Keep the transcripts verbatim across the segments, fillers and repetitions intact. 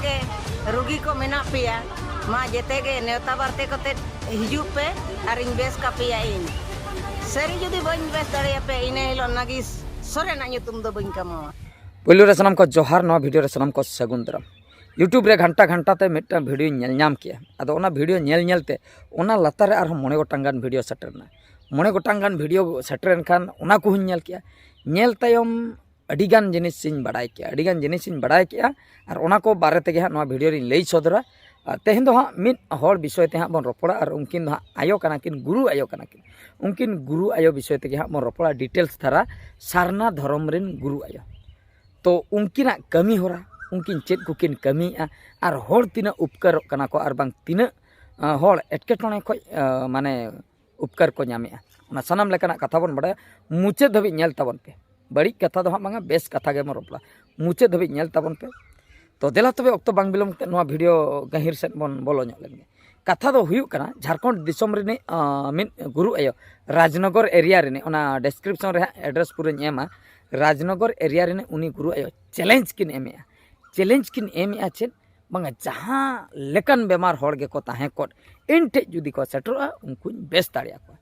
ᱜᱮ ᱨᱩᱜᱤ ᱠᱚ ᱢᱮᱱᱟᱜ ᱯᱮᱭᱟ, ᱢᱟ ᱡᱮᱛᱮ ᱜᱮ ᱱᱮᱣᱛᱟ ᱵᱟᱨᱛᱮ ᱠᱟᱛᱮ ᱦᱤᱡᱩᱜ ᱯᱮ ᱟᱨᱤᱧ ᱵᱮᱥ ᱠᱟᱯᱮᱭᱟ ᱤᱧ᱾ ᱥᱟᱹᱨᱤ ᱡᱩᱫᱤ ᱵᱟᱹᱧ ᱵᱮᱥ ᱫᱟᱲᱮᱭᱟᱯᱮᱭᱟ, ᱤᱱᱟᱹ ᱦᱤᱞᱳᱜ ᱱᱟᱜᱤᱥ ᱥᱚᱨᱮᱱᱟᱜ ᱧᱩᱛᱩᱢ ᱫᱚ ᱵᱟᱹᱧ ᱠᱟᱢᱟᱣᱟ᱾ ᱯᱳᱭᱞᱳ ᱨᱮ ᱥᱟᱱᱟᱢ ᱠᱚ ᱡᱚᱦᱟᱨ, ᱱᱚᱣᱟ ᱵᱷᱤᱰᱤᱭᱳ ᱨᱮ ᱥᱟᱱᱟᱢ ᱠᱚ ᱥᱟᱹᱜᱩᱱ ᱫᱟᱨᱟᱢ᱾ YouTube ᱨᱮ ᱜᱷᱟᱱᱴᱟ ᱜᱷᱟᱱᱴᱟ ᱛᱮ ᱢᱤᱫᱴᱟᱝ ᱵᱷᱤᱰᱤᱭᱳᱧ ᱧᱮᱞ ᱧᱟᱢ ᱠᱮᱜᱼᱟ᱾ ᱟᱫᱚ ᱚᱱᱟ ᱵᱷᱤᱰᱤᱭᱳ ᱧᱮᱞ ᱧᱮᱞ ᱛᱮ ᱚᱱᱟ ᱞᱟᱛᱟᱨ ᱨᱮ ᱟᱨᱦᱚᱸ ᱢᱚᱬᱮ ᱜᱚᱴᱟᱝ ᱜᱟᱱ ᱵᱷᱤᱰᱤᱭᱳ ᱥᱮᱴᱮᱨ ᱮᱱᱟ᱾ ᱢᱚᱬᱮ ᱜᱚᱴᱟᱝ ᱜᱟᱱ ᱵᱷᱤᱰᱤᱭᱳ ᱥᱮᱴᱮᱨ ᱮᱱ ᱠᱷᱟᱱ ᱚᱱᱟ ᱠᱚᱦᱚᱸᱧ ᱧᱮᱞ ᱠᱮᱜᱼᱟ᱾ ᱧᱮᱞ ᱛᱟᱭᱚᱢ ᱟᱹᱰᱤ ᱜᱟᱱ ᱡᱤᱱᱤᱥ ᱤᱧ ᱵᱟᱲᱟᱭ ᱠᱮᱜᱼᱟ, ᱟᱹᱰᱤ ᱜᱟᱱ ᱡᱤᱱᱤᱥ ᱤᱧ ᱵᱟᱲᱟᱭ ᱠᱮᱜᱼᱟ᱾ ᱟᱨ ᱚᱱᱟ ᱠᱚ ᱵᱟᱨᱮ ᱛᱮᱜᱮ ᱦᱟᱸᱜ ᱱᱚᱣᱟ ᱵᱷᱤᱰᱤᱭᱳ ᱨᱤᱧ ᱞᱟᱹᱭ ᱥᱚᱫᱚᱨᱟ᱾ ᱟᱨ ᱛᱮᱦᱮᱧ ᱫᱚ ᱦᱟᱸᱜ ᱢᱤᱫ ᱦᱚᱲ ᱵᱤᱥᱚᱭ ᱛᱮ ᱦᱟᱸᱜ ᱵᱚᱱ ᱨᱚᱯᱚᱲᱟ, ᱟᱨ ᱩᱱᱠᱤᱱ ᱫᱚ ᱦᱟᱸᱜ ᱟᱭᱳ ᱠᱟᱱᱟ ᱠᱤᱱ, ᱜᱩᱨᱩ ᱟᱭᱳ ᱠᱟᱱᱟ ᱠᱤᱱ᱾ ᱩᱱᱠᱤᱱ ᱜᱩᱨᱩ ᱟᱭᱳ ᱵᱤᱥᱚᱭ ᱛᱮᱜᱮ ᱦᱟᱸᱜ ᱵᱚᱱ ᱨᱚᱯᱚᱲᱟ ᱰᱤᱴᱮᱞᱥ ᱫᱷᱟᱨᱟ, ᱥᱟᱨᱱᱟ ᱫᱷᱚᱨᱚᱢ ᱨᱮᱱ ᱜᱩᱨᱩ ᱟᱭᱳ᱾ ᱛᱚ ᱩᱱᱠᱤᱱᱟᱜ ᱠᱟᱹᱢᱤ ᱦᱚᱨᱟ, ᱩᱱᱠᱤᱱ ᱪᱮᱫ ᱠᱚᱠᱤᱱ ᱠᱟᱹᱢᱤᱭᱮᱫᱼᱟ, ᱟᱨ ᱦᱚᱲ ᱛᱤᱱᱟᱹᱜ ᱩᱯᱠᱟᱹᱨᱚᱜ ᱠᱟᱱᱟ ᱠᱚ, ᱟᱨ ᱵᱟᱝ ᱛᱤᱱᱟᱹᱜ ᱟᱸ, ᱦᱚᱲ ᱮᱴᱠᱮᱴᱚᱬᱮ ᱠᱷᱚᱡ ᱟᱸ, ᱢᱟᱱᱮ ᱩᱯᱠᱟᱨ ᱠᱚ ᱧᱟᱢᱮᱜᱼᱟ, ᱚᱱᱟ ᱥᱟᱱᱟᱢ ᱞᱮᱠᱟᱱᱟᱜ ᱠᱟᱛᱷᱟ ᱵᱚᱱ ᱵᱟᱲᱟᱭᱟ᱾ ᱢᱩᱪᱟᱹᱫ ᱫᱷᱟᱹᱵᱤᱡ ᱧᱮᱞ ᱛᱟᱵᱚᱱ ᱯᱮ᱾ ᱵᱟᱹᱲᱤᱡ ᱠᱟᱛᱷᱟ ᱫᱚ ᱦᱟᱸᱜ ᱵᱟᱝᱟ, ᱵᱮᱥ ᱠᱟᱛᱷᱟ ᱜᱮᱵᱚᱱ ᱨᱚᱯᱚᱲᱟ᱾ ᱢᱩᱪᱟᱹᱫ ᱫᱷᱟᱹᱵᱤᱡ ᱧᱮᱞ ᱛᱟᱵᱚᱱ ᱯᱮ᱾ ᱛᱚ ᱫᱮᱞᱟ ᱛᱚᱵᱮ, ᱚᱠᱛᱚ ᱵᱟᱝ ᱵᱤᱞᱚᱢ ᱠᱟᱛᱮ ᱱᱚᱣᱟ ᱵᱷᱤᱰᱤᱭᱳ ᱜᱟᱹᱦᱤᱨ ᱥᱮᱫ ᱵᱚᱱ ᱵᱚᱞᱚ ᱧᱚᱜ ᱞᱮᱱ ᱜᱮ᱾ ᱠᱟᱛᱷᱟ ᱫᱚ ᱦᱩᱭᱩᱜ ᱠᱟᱱᱟ, ᱡᱷᱟᱲᱠᱷᱚᱸᱰ ᱫᱤᱥᱚᱢ ᱨᱤᱱᱤᱡ ᱟᱸ, ᱢᱤᱫ ᱜᱩᱨᱩ ᱟᱭᱳ, ᱨᱟᱡᱽᱱᱚᱜᱚᱨ ᱮᱨᱤᱭᱟ ᱨᱤᱱᱤᱡ, ᱚᱱᱟ ᱰᱮᱥᱠᱨᱤᱯᱥᱚᱱ ᱨᱮ ᱦᱟᱸᱜ ᱮᱰᱨᱮᱥ ᱯᱩᱨᱟᱹᱧ ᱮᱢᱟ᱾ ᱨᱟᱡᱽᱱᱚᱜᱚᱨ ᱮᱨᱤᱭᱟ ᱨᱤᱱᱤᱡ ᱩᱱᱤ ᱜᱩᱨᱩ ᱟᱭᱳ ᱪᱮᱞᱮᱧᱡᱽ ᱠᱤᱱ ᱮᱢᱮᱜᱼᱟ᱾ ᱪᱮᱞᱮᱧᱡᱽ ᱠᱤᱱ ᱮᱢᱮᱜᱼᱟ ᱪᱮᱫ? ᱵᱟᱝᱟ, ᱡᱟᱦᱟᱸ ᱞᱮᱠᱟᱱ ᱵᱮᱢᱟᱨ ᱦᱚᱲ ᱜᱮᱠᱚ ᱛᱟᱦᱮᱸ ᱠᱚᱜ, ᱤᱧ ᱴᱷᱮᱡ ᱡᱩᱫᱤ ᱠᱚ ᱥᱮᱴᱮᱨᱚᱜᱼᱟ, ᱩᱱᱠᱩᱧ ᱵᱮᱥ ᱫᱟᱲᱮᱭᱟᱠᱚᱣᱟ᱾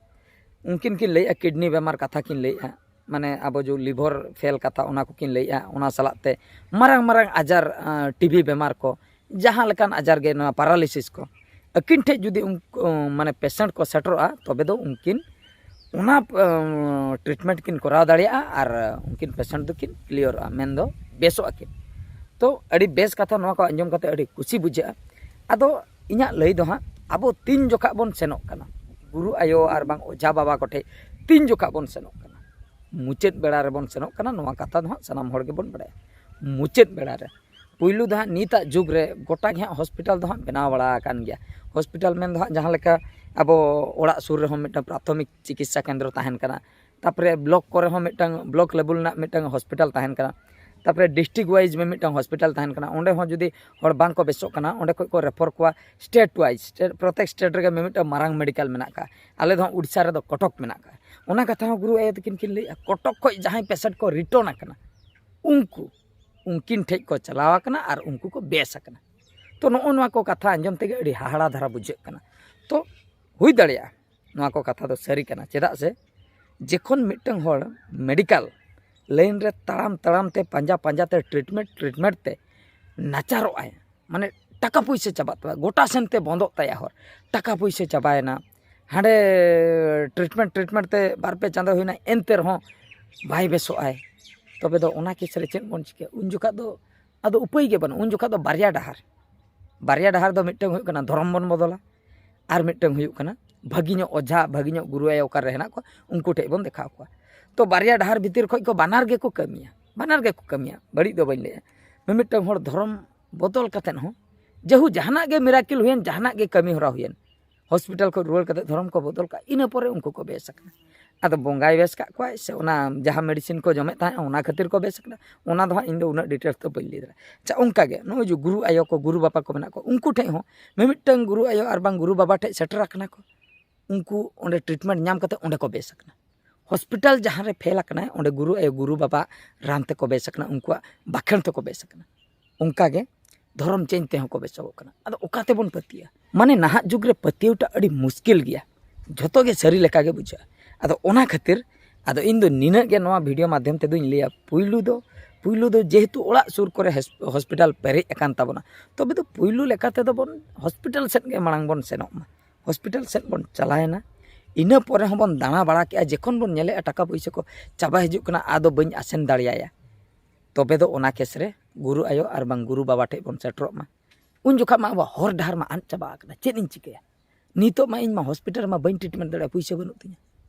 ᱩᱱᱠᱤᱱ ᱠᱤᱱ ᱞᱟᱹᱭᱮᱜᱼᱟ ᱠᱤᱰᱱᱤ ᱵᱮᱢᱟᱨ ᱠᱟᱛᱷᱟ ᱠᱤᱱ ᱞᱟᱹᱭᱮᱜᱼᱟ, ᱢᱟᱱᱮ ᱟᱵᱚ ᱡᱮ ᱞᱤᱵᱷᱟᱨ ᱯᱷᱮᱞ ᱠᱟᱛᱷᱟ, ᱚᱱᱟ ᱠᱚᱠᱤᱱ ᱞᱟᱹᱭᱮᱜᱼᱟ᱾ ᱚᱱᱟ ᱥᱟᱞᱟᱜ ᱛᱮ ᱢᱟᱨᱟᱝ ᱢᱟᱨᱟᱝ ᱟᱡᱟᱨ, ᱟᱸ, ᱴᱤᱵᱷᱤ ᱵᱮᱢᱟᱨ ᱠᱚ, ᱡᱟᱦᱟᱸ ᱞᱮᱠᱟᱱ ᱟᱡᱟᱨ ᱜᱮ, ᱱᱚᱣᱟ ᱯᱟᱨᱟᱞᱤᱥᱤᱥ ᱠᱚ, ᱟᱹᱠᱤᱱ ᱴᱷᱮᱡ ᱡᱩᱫᱤ ᱩᱱᱠᱩ, ᱢᱟᱱᱮ ᱯᱮᱥᱮᱱᱴ ᱠᱚ ᱥᱮᱴᱮᱨᱚᱜᱼᱟ, ᱛᱚᱵᱮ ᱫᱚ ᱩᱱᱠᱤᱱ ᱚᱱᱟ, ᱟᱸ, ᱴᱨᱤᱴᱢᱮᱱᱴ ᱠᱤᱱ ᱠᱚᱨᱟᱣ ᱫᱟᱲᱮᱭᱟᱜᱼᱟ ᱟᱨ ᱩᱱᱠᱤᱱ ᱯᱮᱥᱮᱱᱴ ᱫᱚᱠᱤᱱ ᱠᱞᱤᱭᱟᱨᱚᱜᱼᱟ, ᱢᱮᱱᱫᱚ ᱵᱮᱥᱚᱜ ᱟᱹᱠᱤᱱ᱾ ᱛᱚ ᱟᱹᱰᱤ ᱵᱮᱥ ᱠᱟᱛᱷᱟ, ᱱᱚᱣᱟ ᱠᱚ ᱟᱸᱡᱚᱢ ᱠᱟᱛᱮ ᱟᱹᱰᱤ ᱠᱩᱥᱤ ᱵᱩᱡᱷᱟᱹᱜᱼᱟ᱾ ᱟᱫᱚ ᱤᱧᱟᱹᱜ ᱞᱟᱹᱭ ᱫᱚ ᱦᱟᱸᱜ, ᱟᱵᱚ ᱛᱤᱱ ᱡᱚᱠᱷᱟᱜ ᱵᱚᱱ ᱥᱮᱱᱚᱜ ᱠᱟᱱᱟ ᱜᱩᱨᱩ ᱟᱭᱳ ᱟᱨ ᱵᱟᱝ ᱚᱡᱷᱟ ᱵᱟᱵᱟ ᱠᱚᱴᱷᱮᱡ, ᱛᱤᱱ ᱡᱚᱠᱷᱟᱜ ᱵᱚᱱ ᱥᱮᱱᱚᱜ ᱠᱟᱱᱟ? ᱢᱩᱪᱟᱹᱫ ᱵᱮᱲᱟ ᱨᱮᱵᱚᱱ ᱥᱮᱱᱚᱜ ᱠᱟᱱᱟ, ᱱᱚᱣᱟ ᱠᱟᱛᱷᱟ ᱫᱚ ᱦᱟᱸᱜ ᱥᱟᱱᱟᱢ ᱦᱚᱲ ᱜᱮᱵᱚᱱ ᱵᱟᱲᱟᱭᱟ᱾ ᱢᱩᱪᱟᱹᱫ ᱵᱮᱲᱟ ᱨᱮ ᱯᱩᱭᱞᱩ ᱫᱚ ᱦᱟᱸᱜ ᱱᱤᱛᱟᱜ ᱡᱩᱜᱽ ᱨᱮ ᱜᱚᱴᱟ ᱜᱮ ᱦᱟᱸᱜ ᱦᱚᱥᱯᱤᱴᱟᱞ ᱫᱚ ᱦᱟᱸᱜ ᱵᱮᱱᱟᱣ ᱵᱟᱲᱟ ᱟᱠᱟᱱ ᱜᱮᱭᱟ᱾ ᱦᱚᱥᱯᱤᱴᱟᱞ ᱢᱮᱱ ᱫᱚ ᱦᱟᱸᱜ ᱡᱟᱦᱟᱸ ᱞᱮᱠᱟ ᱟᱵᱚ ᱚᱲᱟᱜ ᱥᱩᱨ ᱨᱮᱦᱚᱸ ᱢᱤᱫᱴᱟᱝ ᱯᱨᱟᱛᱷᱚᱢᱤᱠ ᱪᱤᱠᱤᱛᱥᱟ ᱠᱮᱱᱫᱨᱚ ᱛᱟᱦᱮᱱ ᱠᱟᱱᱟ, ᱛᱟᱯᱚᱨᱮ ᱵᱞᱚᱠ ᱠᱚᱨᱮ ᱦᱚᱸ ᱢᱤᱫᱴᱟᱝ, ᱵᱞᱚᱠ ᱞᱮᱵᱮᱞ ᱨᱮᱱᱟᱜ ᱢᱤᱫᱴᱟᱝ ᱦᱚᱥᱯᱤᱴᱟᱞ ᱛᱟᱦᱮᱱ ᱠᱟᱱᱟ, ᱛᱟᱯᱚᱨᱮ ᱰᱤᱥᱴᱨᱤᱠᱴ ᱣᱟᱭᱤᱡᱽ ᱢᱤᱫᱴᱟᱝ ᱦᱚᱥᱯᱤᱴᱟᱞ ᱛᱟᱦᱮᱱ ᱠᱟᱱᱟ᱾ ᱚᱸᱰᱮ ᱦᱚᱸ ᱡᱩᱫᱤ ᱦᱚᱲ ᱵᱟᱝ ᱠᱚ ᱵᱮᱥᱚᱜ ᱠᱟᱱᱟ, ᱚᱸᱰᱮ ᱠᱷᱚᱡ ᱠᱚ ᱨᱮᱯᱷᱟᱨ ᱠᱚᱣᱟ ᱥᱴᱮᱴ ᱣᱟᱭᱤᱡᱽ, ᱥᱴᱮᱴ, ᱯᱨᱚᱛᱮᱠ ᱥᱴᱮᱴ ᱨᱮᱜᱮ ᱢᱤᱢᱤᱫᱴᱟᱝ ᱢᱟᱨᱟᱝ ᱢᱮᱰᱤᱠᱮᱞ ᱢᱮᱱᱟᱜ ᱟᱠᱟᱫᱼᱟ᱾ ᱟᱞᱮ ᱫᱚ ᱦᱟᱸᱜ ᱩᱲᱤᱥᱥᱟ ᱨᱮᱫᱚ ᱠᱚᱴᱚᱠ ᱢᱮᱱᱟᱜ ᱟᱠᱟᱫᱼᱟ᱾ ᱚᱱᱟ ᱠᱟᱛᱷᱟ ᱦᱚᱸ ᱜᱩᱨᱩ ᱟᱭᱳ ᱛᱟᱹᱠᱤᱱ ᱠᱤᱱ ᱞᱟᱹᱭᱮᱫᱼᱟ, ᱠᱚᱴᱚᱠ ᱠᱷᱚᱡ ᱡᱟᱦᱟᱸᱭ ᱯᱮᱥᱮᱱᱴ ᱠᱚ ᱨᱤᱴᱟᱨᱱ ᱟᱠᱟᱱᱟ, ᱩᱱᱠᱩ ᱩᱱᱠᱤᱱ ᱴᱷᱮᱡ ᱠᱚ ᱪᱟᱞᱟᱣ ᱟᱠᱟᱱᱟ ᱟᱨ ᱩᱱᱠᱩ ᱠᱚ ᱵᱮᱥ ᱟᱠᱟᱱᱟ᱾ ᱛᱚ, ᱱᱚᱜᱼᱚ ᱱᱚᱣᱟ ᱠᱚ ᱠᱟᱛᱷᱟ ᱟᱸᱡᱚᱢ ᱛᱮᱜᱮ ᱟᱹᱰᱤ ᱦᱟᱦᱟᱲᱟ ᱫᱷᱟᱨᱟ ᱵᱩᱡᱷᱟᱹᱜ ᱠᱟᱱᱟ᱾ ᱛᱚ, ᱦᱩᱭ ᱫᱟᱲᱮᱭᱟᱜᱼᱟ ᱱᱚᱣᱟ ᱠᱚ ᱠᱟᱛᱷᱟ ᱫᱚ ᱥᱟᱹᱨᱤ ᱠᱟᱱᱟ, ᱪᱮᱫᱟᱜ ᱥᱮ ᱡᱚᱠᱷᱚᱱ ᱢᱤᱫᱴᱟᱝ ᱦᱚᱲ ᱢᱮᱰᱤᱠᱮᱞ ᱞᱟᱭᱤᱱ ᱨᱮ ᱛᱟᱲᱟᱢ ᱛᱟᱲᱟᱢ ᱛᱮ, ᱯᱟᱸᱡᱟ ᱯᱟᱸᱡᱟ ᱛᱮ, ᱴᱨᱤᱴᱢᱮᱱᱴ ᱴᱨᱤᱴᱢᱮᱱᱴ ᱛᱮ ᱱᱟᱪᱟᱨᱚᱜ ᱟᱭ, ᱢᱟᱱᱮ ᱴᱟᱠᱟ ᱯᱩᱭᱥᱟᱹ ᱪᱟᱵᱟᱜ ᱛᱟᱭᱟ, ᱜᱚᱴᱟ ᱥᱮᱱ ᱛᱮ ᱵᱚᱱᱫᱚᱜ ᱛᱟᱭᱟ ᱦᱚᱨ, ᱴᱟᱠᱟ ᱯᱩᱭᱥᱟᱹ ᱪᱟᱵᱟᱭᱮᱱᱟ, ᱦᱟᱸᱰᱮ ᱴᱨᱤᱴᱢᱮᱱᱴ ᱴᱨᱤᱴᱢᱮᱱᱴ ᱛᱮ ᱵᱟᱨ ᱯᱮ ᱪᱟᱸᱫᱚ ᱦᱩᱭᱱᱟ, ᱮᱱᱛᱮ ᱨᱮᱦᱚᱸ ᱵᱟᱭ ᱵᱮᱥᱚᱜ ᱟᱭ᱾ ᱛᱚᱵᱮ ᱫᱚ ᱚᱱᱟ ᱠᱮᱥ ᱨᱮ ᱪᱮᱫ ᱵᱚᱱ ᱪᱤᱠᱟᱹᱭᱟ? ᱩᱱ ᱡᱚᱠᱷᱟᱜ ᱫᱚ ᱟᱫᱚ ᱩᱯᱟᱹᱭ ᱜᱮ ᱵᱟᱹᱱᱩᱜᱼᱟ᱾ ᱩᱱ ᱡᱚᱠᱷᱟᱜ ᱫᱚ ᱵᱟᱨᱭᱟ ᱰᱟᱦᱟᱨ, ᱵᱟᱨᱭᱟ ᱰᱟᱦᱟᱨ ᱫᱚ ᱢᱤᱫᱴᱟᱝ ᱦᱩᱭᱩᱜ ᱠᱟᱱᱟ ᱫᱷᱚᱨᱚᱢ ᱵᱚᱱ ᱵᱚᱫᱚᱞᱟ, ᱟᱨ ᱢᱤᱫᱴᱟᱝ ᱦᱩᱭᱩᱜ ᱠᱟᱱᱟ ᱵᱷᱟᱹᱜᱤ ᱧᱚᱜ ᱚᱡᱷᱟ, ᱵᱷᱟᱹᱜᱤ ᱧᱚᱜ ᱜᱩᱨᱩ ᱟᱭᱳ ᱚᱠᱟᱨᱮ ᱦᱮᱱᱟᱜ ᱠᱚᱣᱟ, ᱩᱱᱠᱩ ᱴᱷᱮᱡ ᱵᱚᱱ ᱫᱮᱠᱷᱟᱣ ᱠᱚᱣᱟ᱾ ᱛᱚ, ᱵᱟᱨᱭᱟ ᱰᱟᱦᱟᱨ ᱵᱷᱤᱛᱤᱨ ᱠᱷᱚᱡ ᱠᱚ ᱵᱟᱱᱟᱨ ᱜᱮᱠᱚ ᱠᱟᱹᱢᱤᱭᱟ, ᱵᱟᱱᱟᱨ ᱜᱮᱠᱚ ᱠᱟᱹᱢᱤᱭᱟ, ᱵᱟᱹᱲᱤᱡ ᱫᱚ ᱵᱟᱹᱧ ᱞᱟᱹᱭᱟ᱾ ᱢᱤᱢᱤᱫᱴᱟᱝ ᱦᱚᱲ ᱫᱷᱚᱨᱚᱢ ᱵᱚᱫᱚᱞ ᱠᱟᱛᱮᱫ ᱦᱚᱸ, ᱡᱮᱦᱩ ᱡᱟᱦᱟᱱᱟᱜ ᱜᱮ ᱢᱤᱨᱟᱠᱮᱞ ᱦᱩᱭᱮᱱ, ᱡᱟᱦᱟᱱᱟᱜ ᱜᱮ ᱠᱟᱹᱢᱤ ᱦᱚᱨᱟ ᱦᱩᱭᱮᱱ, ᱦᱚᱥᱯᱤᱴᱟᱞ ᱠᱷᱚᱱ ᱨᱩᱣᱟᱹᱲ ᱠᱟᱛᱮᱫ ᱫᱷᱚᱨᱚᱢ ᱠᱚ ᱵᱚᱫᱚᱞ ᱠᱟᱜᱼᱟ, ᱤᱱᱟᱹ ᱯᱚᱨᱮ ᱩᱱᱠᱩ ᱠᱚ ᱵᱮᱥ ᱟᱠᱟᱱᱟ᱾ ᱟᱫᱚ ᱵᱚᱸᱜᱟᱭ ᱵᱮᱥ ᱠᱟᱜ ᱠᱚᱣᱟᱭ ᱥᱮ ᱚᱱᱟ ᱡᱟᱦᱟᱸ ᱢᱮᱰᱤᱥᱤᱱ ᱠᱚ ᱡᱚᱢᱮᱫ ᱛᱟᱦᱮᱸᱫ ᱚᱱᱟ ᱠᱷᱟᱹᱛᱤᱨ ᱠᱚ ᱵᱮᱥ ᱟᱠᱟᱱᱟ, ᱚᱱᱟ ᱫᱚ ᱦᱟᱸᱜ ᱤᱧ ᱫᱚ ᱩᱱᱟᱹᱜ ᱰᱤᱴᱮᱞᱥ ᱫᱚ ᱵᱟᱹᱧ ᱞᱟᱹᱭ ᱫᱟᱲᱮᱭᱟᱜᱼᱟ᱾ ᱟᱪᱪᱷᱟ, ᱚᱱᱠᱟ ᱜᱮ ᱱᱚᱜᱼᱚᱭ ᱡᱮ ᱜᱩᱨᱩ ᱟᱭᱳ ᱠᱚ, ᱜᱩᱨᱩ ᱵᱟᱵᱟ ᱠᱚ ᱢᱮᱱᱟᱜ ᱠᱚᱣᱟ, ᱩᱱᱠᱩ ᱴᱷᱮᱡ ᱦᱚᱸ ᱢᱤᱢᱤᱫᱴᱟᱝ ᱜᱩᱨᱩ ᱟᱭᱳ ᱟᱨ ᱵᱟᱝ ᱜᱩᱨᱩ ᱵᱟᱵᱟ ᱴᱷᱮᱡ ᱥᱮᱴᱮᱨ ᱟᱠᱟᱱᱟ ᱠᱚ, ᱩᱱᱠᱩ ᱚᱸᱰᱮ ᱴᱨᱤᱴᱢᱮᱱᱴ ᱧᱟᱢ ᱠᱟᱛᱮ ᱚᱸᱰᱮ ᱠᱚ ᱵᱮᱥ ᱟᱠᱟᱱᱟ᱾ ᱦᱚᱥᱯᱤᱴᱟᱞ ᱡᱟᱦᱟᱸ ᱨᱮ ᱯᱷᱮᱞ ᱟᱠᱟᱱᱟᱭ, ᱚᱸᱰᱮ ᱜᱩᱨᱩ ᱟᱭᱳ, ᱜᱩᱨᱩ ᱵᱟᱵᱟ ᱨᱟᱱ ᱛᱮᱠᱚ ᱵᱮᱥ ᱟᱠᱟᱱᱟ, ᱩᱱᱠᱩᱣᱟᱜ ᱵᱟᱠᱷᱮᱬ ᱛᱮᱠᱚ ᱵᱮᱥ ᱟᱠᱟᱱᱟ᱾ ᱚᱱᱠᱟ ᱜᱮ ᱫᱷᱚᱨᱚᱢ ᱪᱮᱧᱡᱽ ᱛᱮᱦᱚᱸ ᱠᱚ ᱵᱮᱥᱚᱜᱚᱜ ᱠᱟᱱᱟ᱾ ᱟᱫᱚ ᱚᱠᱟ ᱛᱮᱵᱚᱱ ᱯᱟᱹᱛᱭᱟᱹᱜᱼᱟ? ᱢᱟᱱᱮ, ᱱᱟᱦᱟᱜ ᱡᱩᱜᱽ ᱨᱮ ᱯᱟᱹᱛᱭᱟᱹᱣᱴᱟᱜ ᱟᱹᱰᱤ ᱢᱩᱥᱠᱤᱞ ᱜᱮᱭᱟ, ᱡᱷᱚᱛᱚ ᱜᱮ ᱥᱟᱹᱨᱤ ᱞᱮᱠᱟ ᱜᱮ ᱵᱩᱡᱷᱟᱹᱜᱼᱟ᱾ ᱟᱫᱚ ᱚᱱᱟ ᱠᱷᱟᱹᱛᱤᱨ ᱟᱫᱚ ᱤᱧ ᱫᱚ ᱱᱤᱱᱟᱹᱜ ᱜᱮ ᱱᱚᱣᱟ ᱵᱷᱤᱰᱤᱭᱳ ᱢᱟᱫᱽᱫᱷᱚᱢ ᱛᱮᱫᱚᱧ ᱞᱟᱹᱭᱟ, ᱯᱩᱭᱞᱩ ᱫᱚ, ᱯᱩᱭᱞᱩ ᱫᱚ ᱡᱮᱦᱮᱛᱩ ᱚᱲᱟᱜ ᱥᱩᱨ ᱠᱚᱨᱮ ᱦᱮᱥ-, ᱦᱚᱥᱯᱤᱴᱟᱞ ᱯᱮᱨᱮᱡ ᱟᱠᱟᱱ ᱛᱟᱵᱚᱱᱟ, ᱛᱚᱵᱮ ᱫᱚ ᱯᱩᱭᱞᱩ ᱞᱮᱠᱟ ᱛᱮᱫᱚ ᱵᱚᱱ ᱦᱚᱥᱯᱤᱴᱟᱞ ᱥᱮᱫ ᱜᱮ ᱢᱟᱲᱟᱝ ᱵᱚᱱ ᱥᱮᱱᱚᱜ ᱢᱟ᱾ ᱦᱚᱥᱯᱤᱴᱟᱞ ᱥᱮᱫ ᱵᱚᱱ ᱪᱟᱞᱟᱣᱮᱱᱟ, ᱤᱱᱟᱹ ᱯᱚᱨᱮ ᱦᱚᱸᱵᱚᱱ ᱫᱟᱬᱟ ᱵᱟᱲᱟ ᱠᱮᱜᱼᱟ, ᱡᱚᱠᱷᱚᱱ ᱵᱚᱱ ᱧᱮᱞᱮᱜᱼᱟ ᱴᱟᱠᱟ ᱯᱩᱭᱥᱟᱹ ᱠᱚ ᱪᱟᱵᱟ ᱦᱤᱡᱩᱜ ᱠᱟᱱᱟ, ᱟᱫᱚ ᱵᱟᱹᱧ ᱟᱥᱮᱱ ᱫᱟᱲᱮᱭᱟᱭᱟ, ᱛᱚᱵᱮ ᱫᱚ ᱚᱱᱟ ᱠᱮᱥ ᱨᱮ ᱜᱩᱨᱩ ᱟᱭᱳ ᱟᱨ ᱵᱟᱝ ᱜᱩᱨᱩ ᱵᱟᱵᱟ ᱴᱷᱮᱡ ᱵᱚᱱ ᱥᱮᱴᱮᱨᱚᱜ ᱢᱟ᱾ ᱩᱱ ᱡᱚᱠᱷᱟᱜ ᱢᱟ ᱟᱵᱚᱣᱟᱜ ᱦᱚᱨ ᱰᱟᱦᱟᱨ ᱢᱟ ᱟᱫ ᱪᱟᱵᱟ ᱟᱠᱟᱱᱟ, ᱪᱮᱫ ᱤᱧ ᱪᱤᱠᱟᱹᱭᱟ? ᱱᱤᱛᱚᱜ ᱢᱟ ᱤᱧ ᱢᱟ ᱦᱚᱥᱯᱤᱴᱟᱞ ᱨᱮᱢᱟ ᱵᱟᱹᱧ ᱴᱨᱤᱴᱢᱮᱱᱴ ᱫᱟᱲᱮᱭᱟᱜᱼᱟ, ᱯᱩᱭᱥᱟᱹ ᱵᱟᱹᱱᱩᱜ ᱛᱤᱧᱟ᱾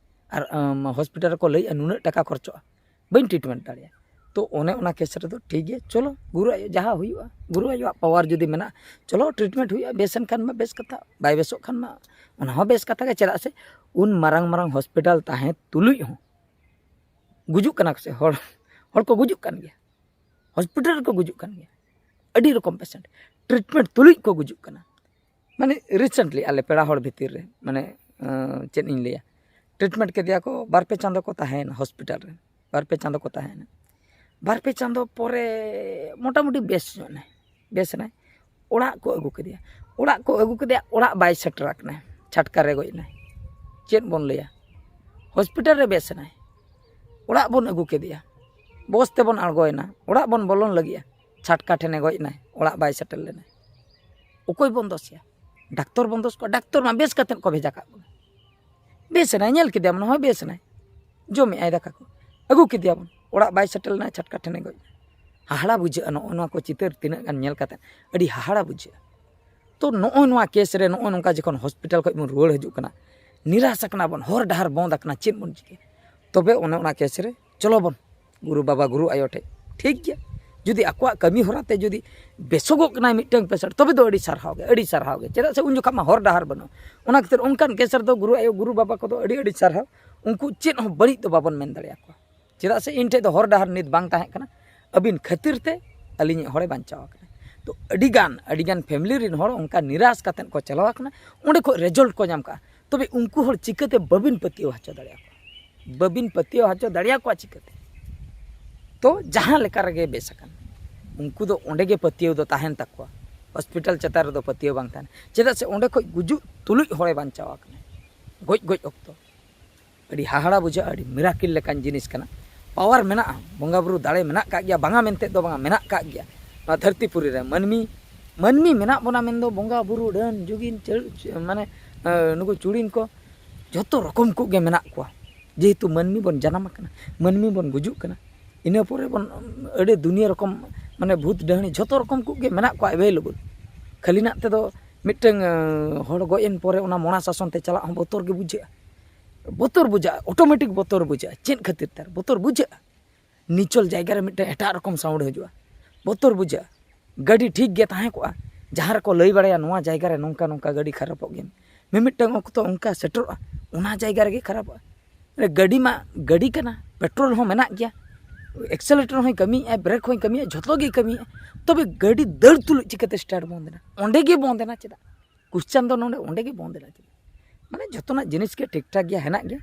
ᱟᱨ, ᱟᱢ, ᱦᱚᱥᱯᱤᱴᱟᱞ ᱨᱮᱠᱚ ᱞᱟᱹᱭᱮᱜᱼᱟ ᱱᱩᱱᱟᱹᱜ ᱴᱟᱠᱟ ᱠᱷᱚᱨᱪᱚᱜᱼᱟ, ᱵᱟᱹᱧ ᱴᱨᱤᱴᱢᱮᱱᱴ ᱫᱟᱲᱮᱭᱟᱜᱼᱟ᱾ ᱛᱚ ᱚᱱᱮ ᱚᱱᱟ ᱠᱮᱥ ᱨᱮᱫᱚ ᱴᱷᱤᱠ ᱜᱮᱭᱟ, ᱪᱚᱞᱚ ᱜᱩᱨᱩ ᱟᱭᱳ ᱡᱟᱦᱟᱸ ᱦᱩᱭᱩᱜᱼᱟ, ᱜᱩᱨᱩ ᱟᱭᱳᱣᱟᱜ ᱯᱟᱣᱟᱨ ᱡᱩᱫᱤ ᱢᱮᱱᱟᱜᱼᱟ, ᱪᱚᱞᱚ ᱴᱨᱤᱴᱢᱮᱱᱴ ᱦᱩᱭᱩᱜᱼᱟ, ᱵᱮᱥ ᱮᱱ ᱠᱷᱟᱱ ᱢᱟ ᱵᱮᱥ ᱠᱟᱛᱷᱟ, ᱵᱟᱭ ᱵᱮᱥᱚᱜ ᱠᱷᱟᱱ ᱢᱟ ᱚᱱᱟ ᱦᱚᱸ ᱵᱮᱥ ᱠᱟᱛᱷᱟ ᱜᱮ᱾ ᱪᱮᱫᱟᱜ ᱥᱮ ᱩᱱ ᱢᱟᱨᱟᱝ ᱢᱟᱨᱟᱝ ᱦᱚᱥᱯᱤᱴᱟᱞ ᱛᱟᱦᱮᱸ ᱛᱩᱞᱩᱡ ᱦᱚᱸ ᱜᱩᱡᱩᱜ ᱠᱟᱱᱟ ᱠᱚ ᱥᱮ ᱦᱚᱲ, ᱦᱚᱲ ᱠᱚ ᱜᱩᱡᱩᱜ ᱠᱟᱱ ᱜᱮᱭᱟ, ᱦᱚᱥᱯᱤᱴᱟᱞ ᱨᱮᱠᱚ ᱜᱩᱡᱩᱜ ᱠᱟᱱ ᱜᱮᱭᱟ, ᱟᱹᱰᱤ ᱨᱚᱠᱚᱢ ᱯᱮᱥᱮᱱᱴ ᱴᱨᱤᱴᱢᱮᱱᱴ ᱛᱩᱞᱩᱡ ᱠᱚ ᱜᱩᱡᱩᱜ ᱠᱟᱱᱟ᱾ ᱢᱟᱱᱮ ᱨᱤᱥᱮᱱᱴᱞᱤ ᱟᱞᱮ ᱯᱮᱲᱟ ᱦᱚᱲ ᱵᱷᱤᱛᱤᱨ ᱨᱮ, ᱢᱟᱱᱮ, ᱟᱸ, ᱪᱮᱫ ᱤᱧ ᱞᱟᱹᱭᱟ, ᱴᱨᱤᱴᱢᱮᱱᱴ ᱠᱮᱫᱮᱭᱟ ᱠᱚ, ᱵᱟᱨ ᱯᱮ ᱪᱟᱸᱫᱚ ᱠᱚ ᱛᱟᱦᱮᱸᱭᱮᱱᱟ ᱦᱚᱥᱯᱤᱴᱟᱞ ᱨᱮ, ᱵᱟᱨ ᱯᱮ ᱪᱟᱸᱫᱚ ᱠᱚ ᱛᱟᱦᱮᱸᱭᱮᱱᱟ᱾ ᱵᱟᱨ ᱯᱮ ᱪᱟᱸᱫᱚ ᱯᱚᱨᱮ ᱢᱚᱴᱟᱢᱩᱴᱤ ᱵᱮᱥ ᱧᱚᱜ ᱮᱱᱟᱭ, ᱵᱮᱥ ᱮᱱᱟᱭ᱾ ᱚᱲᱟᱜ ᱠᱚ ᱟᱹᱜᱩ ᱠᱮᱫᱮᱭᱟ, ᱚᱲᱟᱜ ᱠᱚ ᱟᱹᱜᱩ ᱠᱮᱫᱮᱭᱟ, ᱚᱲᱟᱜ ᱵᱟᱭ ᱥᱮᱴᱮᱨ ᱟᱠᱟᱱᱟᱭ, ᱪᱷᱟᱴᱠᱟ ᱨᱮ ᱜᱚᱡ ᱮᱱᱟᱭ᱾ ᱪᱮᱫ ᱵᱚᱱ ᱞᱟᱹᱭᱟ? ᱦᱚᱥᱯᱤᱴᱟᱞ ᱨᱮ ᱵᱮᱥ ᱮᱱᱟᱭ, ᱚᱲᱟᱜ ᱵᱚᱱ ᱟᱹᱜᱩ ᱠᱮᱫᱮᱭᱟ, ᱵᱚᱥ ᱛᱮᱵᱚᱱ ᱟᱬᱜᱚᱭᱮᱱᱟ, ᱚᱲᱟᱜ ᱵᱚᱱ ᱵᱚᱞᱚᱱ ᱞᱟᱹᱜᱤᱫᱼᱟ, ᱪᱷᱟᱴᱠᱟ ᱴᱷᱮᱱᱮ ᱜᱚᱡ ᱮᱱᱟᱭ, ᱚᱲᱟᱜ ᱵᱟᱭ ᱥᱮᱴᱮᱨ ᱞᱮᱱᱟᱭ᱾ ᱚᱠᱚᱭ ᱵᱚᱱ ᱫᱳᱥᱮᱭᱟ? ᱰᱟᱠᱛᱚᱨ ᱵᱚᱱ ᱫᱳᱥ ᱠᱚᱣᱟ? ᱰᱟᱠᱛᱚᱨ ᱢᱟ ᱵᱮᱥ ᱠᱟᱛᱮᱫ ᱠᱚ ᱵᱷᱮᱡᱟ ᱠᱟᱜ ᱵᱚᱱᱟ᱾ ᱵᱮᱥ ᱮᱱᱟᱭ, ᱧᱮᱞ ᱠᱮᱫᱮᱭᱟᱵᱚᱱ, ᱦᱳᱭ ᱵᱮᱥ ᱮᱱᱟᱭ, ᱡᱚᱢᱮᱫ ᱟᱭ ᱫᱟᱠᱟ ᱠᱚ, ᱟᱹᱜᱩ ᱠᱮᱫᱮᱭᱟᱵᱚᱱ, ᱚᱲᱟᱜ ᱵᱟᱭ ᱥᱮᱴᱮᱨ ᱞᱮᱱᱟ, ᱪᱷᱟᱴᱠᱟ ᱴᱷᱮᱱᱮ ᱜᱚᱡ ᱮᱱᱟ᱾ ᱦᱟᱦᱟᱲᱟ ᱵᱩᱡᱷᱟᱹᱜᱼᱟ, ᱱᱚᱜᱼᱚ ᱱᱚᱣᱟ ᱠᱚ ᱪᱤᱛᱟᱹᱨ ᱛᱤᱱᱟᱹᱜ ᱜᱟᱱ ᱧᱮᱞ ᱠᱟᱛᱮᱫ ᱟᱹᱰᱤ ᱦᱟᱦᱟᱲᱟ ᱵᱩᱡᱷᱟᱹᱜᱼᱟ᱾ ᱛᱚ ᱱᱚᱜᱼᱚ ᱱᱚᱣᱟ ᱠᱮᱥ ᱨᱮ ᱱᱚᱜᱼᱚ ᱱᱚᱝᱠᱟ ᱡᱚᱠᱷᱚᱱ ᱦᱚᱥᱯᱤᱴᱟᱞ ᱠᱷᱚᱱ ᱵᱚᱱ ᱨᱩᱣᱟᱹᱲ ᱦᱤᱡᱩᱜ ᱠᱟᱱᱟ, ᱱᱤᱨᱟᱥ ᱟᱠᱟᱱᱟ ᱵᱚᱱ, ᱦᱚᱨ ᱰᱟᱦᱟᱨ ᱵᱚᱱᱫ ᱟᱠᱟᱱᱟ, ᱪᱮᱫ ᱵᱚᱱ ᱪᱤᱠᱟᱹᱭᱟ? ᱛᱚᱵᱮ ᱚᱱᱮ ᱚᱱᱟ ᱠᱮᱥ ᱨᱮ ᱪᱚᱞᱚ ᱵᱚᱱ ᱜᱩᱨᱩ ᱵᱟᱵᱟ ᱜᱩᱨᱩ ᱟᱭᱳ ᱴᱷᱮᱡ, ᱴᱷᱤᱠ ᱜᱮᱭᱟ᱾ ᱡᱩᱫᱤ ᱟᱠᱚᱣᱟᱜ ᱠᱟᱹᱢᱤ ᱦᱚᱨᱟ ᱛᱮ ᱡᱩᱫᱤ ᱵᱮᱥᱚᱜᱚᱜ ᱠᱟᱱᱟᱭ ᱢᱤᱫᱴᱟᱝ ᱯᱮᱥᱮᱱᱴ, ᱛᱚᱵᱮ ᱫᱚ ᱟᱹᱰᱤ ᱥᱟᱨᱦᱟᱣ ᱜᱮ, ᱟᱹᱰᱤ ᱥᱟᱨᱦᱟᱣ ᱜᱮ᱾ ᱪᱮᱫᱟᱜ ᱥᱮ ᱩᱱ ᱡᱚᱠᱷᱟᱜ ᱢᱟ ᱦᱚᱨ ᱰᱟᱦᱟᱨ ᱵᱟᱹᱱᱩᱜᱼᱟ᱾ ᱚᱱᱟ ᱠᱷᱟᱹᱛᱤᱨ ᱚᱱᱠᱟᱱ ᱠᱮᱥ ᱨᱮᱫᱚ ᱜᱩᱨᱩ ᱟᱭᱳ ᱜᱩᱨᱩ ᱵᱟᱵᱟ ᱠᱚᱫᱚ ᱟᱹᱰᱤ ᱟᱹᱰᱤ ᱥᱟᱨᱦᱟᱣ, ᱩᱱᱠᱩ ᱪᱮᱫ ᱦᱚᱸ ᱵᱟᱹᱲᱤᱡ ᱫᱚ ᱵᱟᱵᱚᱱ ᱢᱮᱱ ᱫᱟᱲᱮᱭᱟᱠᱚᱣᱟ᱾ ᱪᱮᱫᱟᱜ ᱥᱮ ᱤᱧ ᱴᱷᱮᱡ ᱫᱚ ᱦᱚᱨ ᱰᱟᱦᱟᱨ ᱱᱤᱛ ᱵᱟᱝ ᱛᱟᱦᱮᱸ ᱠᱟᱱᱟ, ᱟᱹᱵᱤᱱ ᱠᱷᱟᱹᱛᱤᱨ ᱛᱮ ᱟᱹᱞᱤᱧᱤᱡ ᱦᱚᱲᱮ ᱵᱟᱧᱪᱟᱣ ᱟᱠᱟᱱᱟ᱾ ᱛᱚ ᱟᱹᱰᱤᱜᱟᱱ ᱟᱹᱰᱤᱜᱟᱱ ᱯᱷᱮᱢᱤᱞᱤ ᱨᱮᱱ ᱦᱚᱲ ᱚᱱᱠᱟ ᱱᱤᱨᱟᱥ ᱠᱟᱛᱮᱫ ᱠᱚ ᱪᱟᱞᱟᱣ ᱟᱠᱟᱱᱟ, ᱚᱸᱰᱮ ᱠᱷᱚᱡ ᱨᱮᱡᱟᱞᱴ ᱠᱚ ᱧᱟᱢ ᱠᱟᱜᱼᱟ᱾ ᱛᱚᱵᱮ ᱩᱱᱠᱩ ᱦᱚᱲ ᱪᱤᱠᱟᱹᱛᱮ ᱵᱟᱹᱵᱤᱱ ᱯᱟᱹᱛᱭᱟᱹᱣ ᱦᱚᱪᱚ ᱫᱟᱲᱮᱭᱟᱠᱚᱣᱟ? ᱵᱟᱹᱵᱤᱱ ᱯᱟᱹᱛᱭᱟᱹᱣ ᱦᱚᱪᱚ ᱫᱟᱲᱮᱭᱟᱠᱚᱣᱟ ᱪᱤᱠᱟᱹᱛᱮ? ᱛᱚ ᱡᱟᱦᱟᱸ ᱞᱮᱠᱟ ᱨᱮᱜᱮ ᱵᱮᱥ ᱟᱠᱟᱱ, ᱩᱱᱠᱩ ᱫᱚ ᱚᱸᱰᱮ ᱜᱮ ᱯᱟᱹᱛᱭᱟᱹᱣ ᱫᱚ ᱛᱟᱦᱮᱱ ᱛᱟᱠᱚᱣᱟ, ᱦᱚᱥᱯᱤᱴᱟᱞ ᱪᱮᱛᱟᱱ ᱨᱮᱫᱚ ᱯᱟᱹᱛᱭᱟᱹᱣ ᱵᱟᱝ ᱛᱟᱦᱮᱱᱟ᱾ ᱪᱮᱫᱟᱜ ᱥᱮ ᱚᱸᱰᱮ ᱠᱷᱚᱡ ᱜᱩᱡᱩᱜ ᱛᱩᱞᱩᱡ ᱦᱚᱲᱮ ᱵᱟᱧᱪᱟᱣ ᱟᱠᱟᱱᱟ, ᱜᱚᱡ ᱜᱚᱡ ᱚᱠᱛᱚ᱾ ᱟᱹᱰᱤ ᱦᱟᱦᱟᱲᱟ ᱵᱩᱡᱷᱟᱹᱜᱼᱟ, ᱟᱹᱰᱤ ᱢᱤᱨᱟᱠᱤᱞ ᱞᱮᱠᱟᱱ ᱡᱤᱱᱤᱥ ᱠᱟᱱᱟ᱾ ᱯᱟᱣᱟᱨ ᱢᱮᱱᱟᱜᱼᱟ, ᱵᱚᱸᱜᱟ ᱵᱩᱨᱩ ᱫᱟᱲᱮ ᱢᱮᱱᱟᱜ ᱠᱟᱜ ᱜᱮᱭᱟ, ᱵᱟᱝᱟ ᱢᱮᱱᱛᱮ ᱫᱚ ᱵᱟᱝᱟ, ᱢᱮᱱᱟᱜ ᱠᱟᱜ ᱜᱮᱭᱟ᱾ ᱱᱚᱣᱟ ᱫᱷᱟᱹᱨᱛᱤ ᱯᱩᱨᱤ ᱨᱮ ᱢᱟᱹᱱᱢᱤ, ᱢᱟᱹᱱᱢᱤ ᱢᱮᱱᱟᱜ ᱵᱚᱱᱟ ᱢᱮᱱᱫᱚ ᱵᱚᱸᱜᱟ ᱵᱩᱨᱩ, ᱰᱟᱹᱱ ᱡᱩᱜᱤᱱ, ᱪᱟᱹ-, ᱪᱟᱹ-, ᱢᱟᱱᱮ, ᱮ, ᱱᱩᱠᱩ ᱪᱩᱲᱤᱱ ᱠᱚ, ᱡᱷᱚᱛᱚ ᱨᱚᱠᱚᱢ ᱠᱚ ᱜᱮ ᱢᱮᱱᱟᱜ ᱠᱚᱣᱟ᱾ ᱡᱮᱦᱮᱛᱩ ᱢᱟᱹᱱᱢᱤ ᱵᱚᱱ ᱡᱟᱱᱟᱢ ᱟᱠᱟᱱᱟ, ᱢᱟᱹᱱᱢᱤ ᱵᱚᱱ ᱜᱩᱡᱩᱜ ᱠᱟᱱᱟ, ᱤᱱᱟᱹ ᱯᱚᱨᱮ ᱵᱚᱱ ᱟᱹᱰᱤ ᱫᱩᱱᱤᱭᱟᱹ ᱨᱚᱠᱚᱢ, ᱢᱟᱱᱮ, ᱵᱷᱩᱛ ᱰᱟᱹᱦᱱᱤ ᱡᱷᱚᱛᱚ ᱨᱚᱠᱚᱢ ᱠᱚ ᱜᱮ ᱢᱮᱱᱟᱜ ᱠᱚᱣᱟ ᱮᱵᱮᱞᱮᱵᱚᱞ᱾ ᱠᱷᱟᱹᱞᱤᱱᱟᱜ ᱛᱮᱫᱚ ᱢᱤᱫᱴᱟᱝ, ᱮ, ᱦᱚᱲ ᱜᱚᱡ ᱮᱱ ᱯᱚᱨᱮ ᱚᱱᱟ ᱢᱚᱲᱟ ᱥᱟᱥᱚᱱ ᱛᱮ ᱪᱟᱞᱟᱜ ᱦᱚᱸ ᱵᱚᱛᱚᱨ ᱜᱮ ᱵᱩᱡᱷᱟᱹᱜᱼᱟ᱾ ᱵᱚᱛᱚᱨ ᱵᱩᱡᱷᱟᱹᱜᱼᱟ, ᱚᱴᱳᱢᱮᱴᱤᱠ ᱵᱚᱛᱚᱨ ᱵᱩᱡᱷᱟᱹᱜᱼᱟ᱾ ᱪᱮᱫ ᱠᱷᱟᱹᱛᱤᱨ ᱛᱮ ᱵᱚᱛᱚᱨ ᱵᱩᱡᱷᱟᱹᱜᱼᱟ? ᱱᱤᱪᱚᱞ ᱡᱟᱭᱜᱟ ᱨᱮ ᱢᱤᱫᱴᱟᱝ ᱮᱴᱟᱜ ᱨᱚᱠᱚᱢ ᱥᱟᱣᱩᱱᱰ ᱦᱤᱡᱩᱜᱼᱟ, ᱵᱚᱛᱚᱨ ᱵᱩᱡᱷᱟᱹᱜᱼᱟ᱾ ᱜᱟᱹᱰᱤ ᱴᱷᱤᱠ ᱜᱮ ᱛᱟᱦᱮᱸ ᱠᱚᱜᱼᱟ, ᱡᱟᱦᱟᱸ ᱨᱮᱠᱚ ᱞᱟᱹᱭ ᱵᱟᱲᱟᱭᱟ ᱱᱚᱣᱟ ᱡᱟᱭᱜᱟ ᱨᱮ ᱱᱚᱝᱠᱟ ᱱᱚᱝᱠᱟ ᱜᱟᱹᱰᱤ ᱠᱷᱟᱨᱟᱯᱚᱜ ᱜᱮᱭᱟ, ᱢᱤᱢᱤᱫᱴᱟᱝ ᱚᱠᱛᱚ ᱚᱱᱠᱟ ᱥᱮᱴᱮᱨᱚᱜᱼᱟ, ᱚᱱᱟ ᱡᱟᱭᱜᱟ ᱨᱮᱜᱮ ᱠᱷᱟᱨᱟᱯᱚᱜᱼᱟ᱾ ᱜᱟᱹᱰᱤ ᱢᱟ ᱜᱟᱹᱰᱤ ᱠᱟᱱᱟ, ᱯᱮᱴᱨᱳᱞ ᱦᱚᱸ ᱢᱮᱱᱟᱜ ᱜᱮᱭᱟ, ᱮᱠᱥᱮᱞᱮᱴᱚᱨ ᱦᱚᱸᱭ ᱠᱟᱹᱢᱤᱭᱮᱫᱼᱟ, ᱵᱨᱮᱠ ᱦᱚᱸᱭ ᱠᱟᱹᱢᱤᱭᱮᱫᱼᱟ, ᱡᱷᱚᱛᱚ ᱜᱮᱭ ᱠᱟᱹᱢᱤᱭᱮᱫᱼᱟ᱾ ᱛᱚᱵᱮ ᱜᱟᱹᱰᱤ ᱫᱟᱹᱲ ᱛᱩᱞᱩᱡ ᱪᱤᱠᱟᱹᱛᱮ ᱥᱴᱟᱨᱴ ᱵᱚᱱᱫ ᱮᱱᱟ? ᱚᱸᱰᱮ ᱜᱮ ᱵᱚᱱᱫ ᱮᱱᱟ ᱪᱮᱫᱟᱜ? ᱠᱩᱥᱪᱟᱱ ᱫᱚ ᱱᱚᱰᱮ ᱚᱸᱰᱮ ᱜᱮ ᱵᱚᱱᱫ ᱮᱱᱟ ᱪᱮᱫᱟᱜ? ᱢᱟᱱᱮ ᱡᱷᱚᱛᱚᱱᱟᱜ ᱡᱤᱱᱤᱥ ᱜᱮ ᱴᱷᱤᱠ ᱴᱷᱟᱠ ᱜᱮᱭᱟ, ᱦᱮᱱᱟᱜ ᱜᱮᱭᱟ,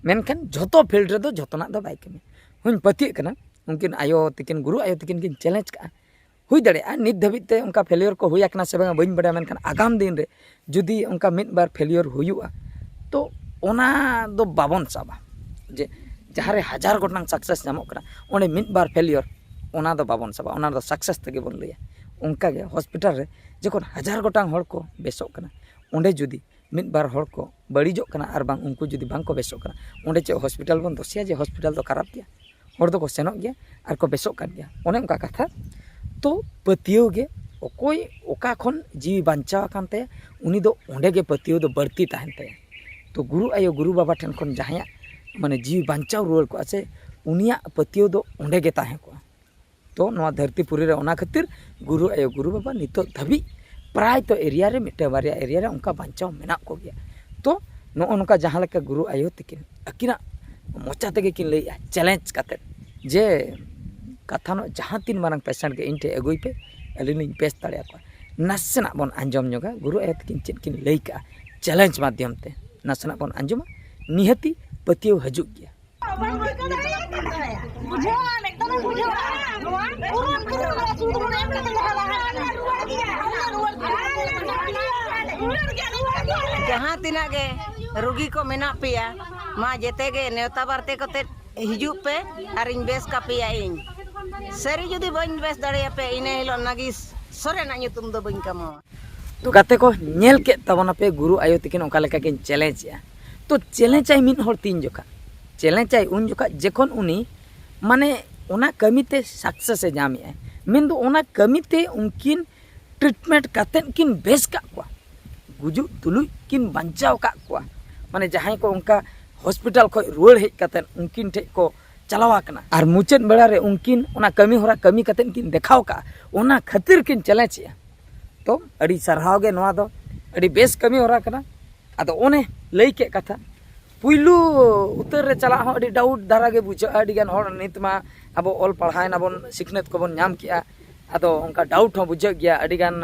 ᱢᱮᱱᱠᱷᱟᱱ ᱡᱷᱚᱛᱚ ᱯᱷᱤᱞᱰ ᱨᱮᱫᱚ ᱡᱷᱚᱛᱚᱱᱟᱜ ᱫᱚ ᱵᱟᱭ ᱠᱟᱹᱢᱤᱭᱟ᱾ ᱦᱚᱧ ᱯᱟᱹᱛᱭᱟᱹᱜ ᱠᱟᱱᱟ ᱩᱱᱠᱤᱱ ᱟᱭᱳ ᱛᱤᱠᱤᱱ, ᱜᱩᱨᱩ ᱟᱭᱳ ᱛᱤᱠᱤᱱ ᱠᱤᱱ ᱪᱮᱞᱮᱧᱡᱽ ᱠᱟᱜᱼᱟ᱾ ᱦᱩᱭ ᱫᱟᱲᱮᱭᱟᱜᱼᱟ ᱱᱤᱛ ᱫᱷᱟᱹᱵᱤᱡ ᱛᱮ ᱚᱱᱠᱟ ᱯᱷᱮᱞᱤᱭᱚᱨ ᱠᱚ ᱦᱩᱭ ᱟᱠᱟᱱᱟ ᱥᱮ ᱵᱟᱝᱟ ᱵᱟᱹᱧ ᱵᱟᱰᱟᱭᱟ, ᱢᱮᱱᱠᱷᱟᱱ ᱟᱜᱟᱢ ᱫᱤᱱ ᱨᱮ ᱡᱩᱫᱤ ᱚᱱᱠᱟ ᱢᱤᱫ ᱵᱟᱨ ᱯᱷᱮᱞᱤᱭᱚᱨ ᱦᱩᱭᱩᱜᱼᱟ, ᱛᱚ ᱚᱱᱟ ᱫᱚ ᱵᱟᱵᱚᱱ ᱥᱟᱵᱟ᱾ ᱡᱮ ᱡᱟᱦᱟᱸ ᱨᱮ ᱦᱟᱡᱟᱨ ᱜᱚᱴᱟᱝ ᱥᱟᱠᱥᱮᱥ ᱧᱟᱢᱚᱜ ᱠᱟᱱᱟ, ᱚᱸᱰᱮ ᱢᱤᱫ ᱵᱟᱨ ᱯᱷᱮᱞᱤᱭᱚᱨ, ᱚᱱᱟ ᱫᱚ ᱵᱟᱵᱚᱱ ᱥᱟᱵᱟ, ᱚᱱᱟ ᱫᱚ ᱥᱟᱠᱥᱮᱥ ᱛᱮᱜᱮ ᱵᱚᱱ ᱞᱟᱹᱭᱟ᱾ ᱚᱱᱠᱟᱜᱮ ᱦᱚᱥᱯᱤᱴᱟᱞ ᱨᱮ ᱡᱚᱠᱷᱚᱱ ᱦᱟᱡᱟᱨ ᱜᱚᱴᱟᱝ ᱦᱚᱲ ᱠᱚ ᱵᱮᱥᱚᱜ ᱠᱟᱱᱟ, ᱚᱸᱰᱮ ᱡᱩᱫᱤ ᱢᱤᱫ ᱵᱟᱨ ᱦᱚᱲ ᱠᱚ ᱵᱟᱹᱲᱤᱡᱚᱜ ᱠᱟᱱᱟ ᱟᱨ ᱵᱟᱝ ᱩᱱᱠᱩ ᱡᱩᱫᱤ ᱵᱟᱝ ᱠᱚ ᱵᱮᱥᱚᱜ ᱠᱟᱱᱟ, ᱚᱸᱰᱮ ᱪᱮᱫ ᱦᱚᱥᱯᱤᱴᱟᱞ ᱵᱚᱱ ᱫᱳᱥᱮᱭᱟ ᱡᱮ ᱦᱚᱥᱯᱤᱴᱟᱞ ᱫᱚ ᱠᱷᱟᱨᱟᱯ ᱜᱮᱭᱟ? ᱦᱚᱲ ᱫᱚᱠᱚ ᱥᱮᱱᱚᱜ ᱜᱮᱭᱟ ᱟᱨ ᱠᱚ ᱵᱮᱥᱚᱜ ᱠᱟᱱ ᱜᱮᱭᱟ, ᱚᱱᱮ ᱚᱱᱠᱟ ᱠᱟᱛᱷᱟ᱾ ᱛᱚ ᱯᱟᱹᱛᱭᱟᱹᱣ ᱜᱮ, ᱚᱠᱚᱭ ᱚᱠᱟ ᱠᱷᱚᱱ ᱡᱤᱣᱤ ᱵᱟᱧᱪᱟᱣ ᱟᱠᱟᱱ ᱛᱟᱭᱟ, ᱩᱱᱤ ᱫᱚ ᱚᱸᱰᱮ ᱜᱮ ᱯᱟᱹᱛᱭᱟᱹᱣ ᱫᱚ ᱵᱟᱹᱲᱛᱤ ᱛᱟᱦᱮᱱ ᱛᱟᱭᱟ᱾ ᱛᱚ ᱜᱩᱨᱩ ᱟᱭᱳ ᱜᱩᱨᱩ ᱵᱟᱵᱟ ᱴᱷᱮᱱ ᱠᱷᱚᱱ ᱡᱟᱦᱟᱸᱭᱟᱜ ᱢᱟᱱᱮ ᱡᱤᱣᱤ ᱵᱟᱧᱪᱟᱣ ᱨᱩᱣᱟᱹᱲ ᱠᱚᱜᱼᱟ ᱥᱮ, ᱩᱱᱤᱭᱟᱜ ᱯᱟᱹᱛᱭᱟᱹᱣ ᱫᱚ ᱚᱸᱰᱮ ᱜᱮ ᱛᱟᱦᱮᱸ ᱠᱚᱜᱼᱟ᱾ ᱛᱚ ᱱᱚᱣᱟ ᱫᱷᱟᱹᱨᱛᱤ ᱯᱩᱨᱤ ᱨᱮ ᱚᱱᱟ ᱠᱷᱟᱹᱛᱤᱨ ᱜᱩᱨᱩ ᱟᱭᱳ ᱜᱩᱨᱩ ᱵᱟᱵᱟ ᱱᱤᱛᱚᱜ ᱫᱷᱟᱹᱵᱤᱡ ᱯᱨᱟᱭ ᱛᱚ ᱮᱨᱤᱭᱟ ᱨᱮ ᱢᱤᱫᱴᱟᱝ ᱵᱟᱨᱭᱟ ᱮᱨᱤᱭᱟ ᱨᱮ ᱚᱱᱠᱟ ᱵᱟᱧᱪᱟᱣ ᱢᱮᱱᱟᱜ ᱠᱚᱜᱮᱭᱟ᱾ ᱛᱚ ᱱᱚᱜᱼᱚ ᱱᱚᱝᱠᱟ ᱡᱟᱦᱟᱸ ᱞᱮᱠᱟ ᱜᱩᱨᱩ ᱟᱭᱳ ᱛᱤᱠᱤᱱ ᱟᱹᱠᱤᱱᱟᱜ ᱢᱚᱪᱟ ᱛᱮᱜᱮ ᱠᱤᱱ ᱞᱟᱹᱭᱮᱜᱼᱟ ᱪᱮᱞᱮᱧᱡᱽ ᱠᱟᱛᱮᱫ ᱡᱮ ᱠᱟᱛᱷᱟ ᱱᱚᱜ ᱡᱟᱦᱟᱸ ᱛᱤᱱ ᱢᱟᱨᱟᱝ ᱯᱮᱥᱮᱱᱴ ᱜᱮ ᱤᱧ ᱴᱷᱮᱱ ᱟᱹᱜᱩᱭ ᱯᱮ, ᱟᱹᱞᱤᱧ ᱞᱤᱧ ᱵᱮᱥ ᱫᱟᱲᱮᱭᱟᱠᱚᱣᱟ᱾ ᱱᱟᱥᱮᱱᱟᱜ ᱵᱚᱱ ᱟᱸᱡᱚᱢ ᱧᱚᱜᱟ ᱜᱩᱨᱩ ᱟᱭᱳ ᱛᱤᱠᱤᱱ ᱪᱮᱫ ᱠᱤᱱ ᱞᱟᱹᱭ ᱠᱟᱜᱼᱟ ᱪᱮᱞᱮᱧᱡᱽ ᱢᱟᱫᱽᱫᱷᱚᱢ ᱛᱮ, ᱱᱟᱥᱮᱱᱟᱜ ᱵᱚᱱ ᱟᱸᱡᱚᱢᱟ, ᱱᱤᱦᱟᱹᱛᱤ ᱯᱟᱹᱛᱭᱟᱹᱣ ᱦᱤᱡᱩᱜ ᱜᱮᱭᱟ᱾ ᱡᱟᱦᱟᱸ ᱛᱤᱱᱟᱹᱜ ᱜᱮ ᱨᱩᱜᱤ ᱠᱚ ᱢᱮᱱᱟᱜ ᱯᱮᱭᱟ, ᱢᱟ ᱡᱮᱛᱮ ᱜᱮ ᱱᱮᱣᱛᱟ ᱵᱟᱨᱛᱮ ᱠᱟᱛᱮ ᱦᱤᱡᱩᱜ ᱯᱮ ᱟᱨᱤᱧ ᱵᱮᱥ ᱠᱟᱯᱮᱭᱟ ᱤᱧ᱾ ᱥᱟᱹᱨᱤ ᱡᱩᱫᱤ ᱵᱟᱹᱧ ᱵᱮᱥ ᱫᱟᱲᱮᱭᱟᱯᱮ, ᱤᱱᱟᱹ ᱦᱤᱞᱳᱜ ᱱᱟᱜᱤᱥ ᱥᱚᱨᱮᱱᱟᱜ ᱧᱩᱛᱩᱢ ᱫᱚ ᱵᱟᱹᱧ ᱠᱟᱢᱟᱣᱟ᱾ ᱛᱚ ᱜᱟᱛᱮ ᱠᱚ, ᱧᱮᱞ ᱠᱮᱫ ᱛᱟᱵᱚᱱᱟᱯᱮ ᱜᱩᱨᱩ ᱟᱭᱳ ᱛᱤᱠᱤᱱ ᱚᱠᱟ ᱞᱮᱠᱟ ᱠᱤᱱ ᱪᱮᱞᱮᱧᱡᱽ ᱮᱜᱼᱟ᱾ ᱛᱚ ᱪᱮᱞᱮᱧᱡᱽ ᱟᱭ ᱢᱤᱫ ᱦᱚᱲ ᱛᱤᱱ ᱡᱚᱠᱷᱟ? ᱪᱮᱞᱮᱧᱡᱽ ᱟᱭ ᱩᱱ ᱡᱚᱠᱷᱟ ᱡᱚᱠᱷᱚᱱ ᱩᱱᱤ ᱢᱟᱱᱮ ᱚᱱᱟ ᱠᱟᱹᱢᱤᱛᱮ ᱥᱟᱠᱥᱮᱥ ᱮ ᱧᱟᱢᱮᱜᱼᱟᱭ, ᱢᱮᱱᱫᱚ ᱚᱱᱟ ᱠᱟᱹᱢᱤᱛᱮ ᱩᱱᱠᱤᱱ ᱴᱨᱤᱴᱢᱮᱱᱴ ᱠᱟᱛᱮᱫ ᱠᱤᱱ ᱵᱮᱥ ᱠᱟᱜ ᱠᱚᱣᱟ, ᱜᱩᱡᱩᱜ ᱛᱩᱞᱩᱡ ᱠᱤᱱ ᱵᱟᱧᱪᱟᱣ ᱠᱟᱜ ᱠᱚᱣᱟ᱾ ᱢᱟᱱᱮ ᱡᱟᱦᱟᱸᱭ ᱠᱚ ᱚᱱᱠᱟ ᱦᱚᱥᱯᱤᱴᱟᱞ ᱠᱷᱚᱱ ᱨᱩᱣᱟᱹᱲ ᱦᱮᱡ ᱠᱟᱛᱮᱫ ᱩᱱᱠᱤᱱ ᱴᱷᱮᱱ ᱠᱚ ᱪᱟᱞᱟᱣ ᱟᱠᱟᱱᱟ ᱟᱨ ᱢᱩᱪᱟᱹᱫ ᱵᱮᱲᱟ ᱨᱮ ᱩᱱᱠᱤᱱ ᱚᱱᱟ ᱠᱟᱹᱢᱤ ᱦᱚᱨᱟ ᱠᱟᱹᱢᱤ ᱠᱟᱛᱮᱫ ᱠᱤᱱ ᱫᱮᱠᱷᱟᱣ ᱠᱟᱜᱼᱟ, ᱚᱱᱟ ᱠᱷᱟᱹᱛᱤᱨ ᱠᱤᱱ ᱪᱮᱞᱮᱧᱡᱽ ᱮᱜᱼᱟ᱾ ᱛᱚ ᱟᱹᱰᱤ ᱥᱟᱨᱦᱟᱣ ᱜᱮ, ᱱᱚᱣᱟ ᱫᱚ ᱟᱹᱰᱤ ᱵᱮᱥ ᱠᱟᱹᱢᱤ ᱦᱚᱨᱟ ᱠᱟᱱᱟ᱾ ᱟᱫᱚ ᱚᱱᱮ ᱞᱟᱹᱭ ᱠᱮᱫ ᱠᱟᱛᱷᱟ, ᱯᱩᱭᱞᱩ ᱩᱛᱟᱹᱨ ᱨᱮ ᱪᱟᱞᱟᱜ ᱦᱚᱸ ᱟᱹᱰᱤ ᱰᱟᱣᱩᱴ ᱫᱷᱟᱨᱟ ᱜᱮ ᱵᱩᱡᱷᱟᱹᱜᱼᱟ᱾ ᱟᱹᱰᱤ ᱜᱟᱱ ᱦᱚᱲ ᱱᱤᱛ ᱢᱟ ᱟᱵᱚ ᱚᱞ ᱯᱟᱲᱦᱟᱣ ᱮᱱᱟᱵᱚᱱ, ᱥᱤᱠᱷᱱᱟᱹᱛ ᱠᱚᱵᱚᱱ ᱧᱟᱢ ᱠᱮᱜᱼᱟ, ᱟᱫᱚ ᱚᱱᱠᱟ ᱰᱟᱣᱩᱴ ᱦᱚᱸ ᱵᱩᱡᱷᱟᱹᱜ ᱜᱮᱭᱟ᱾ ᱟᱹᱰᱤ ᱜᱟᱱ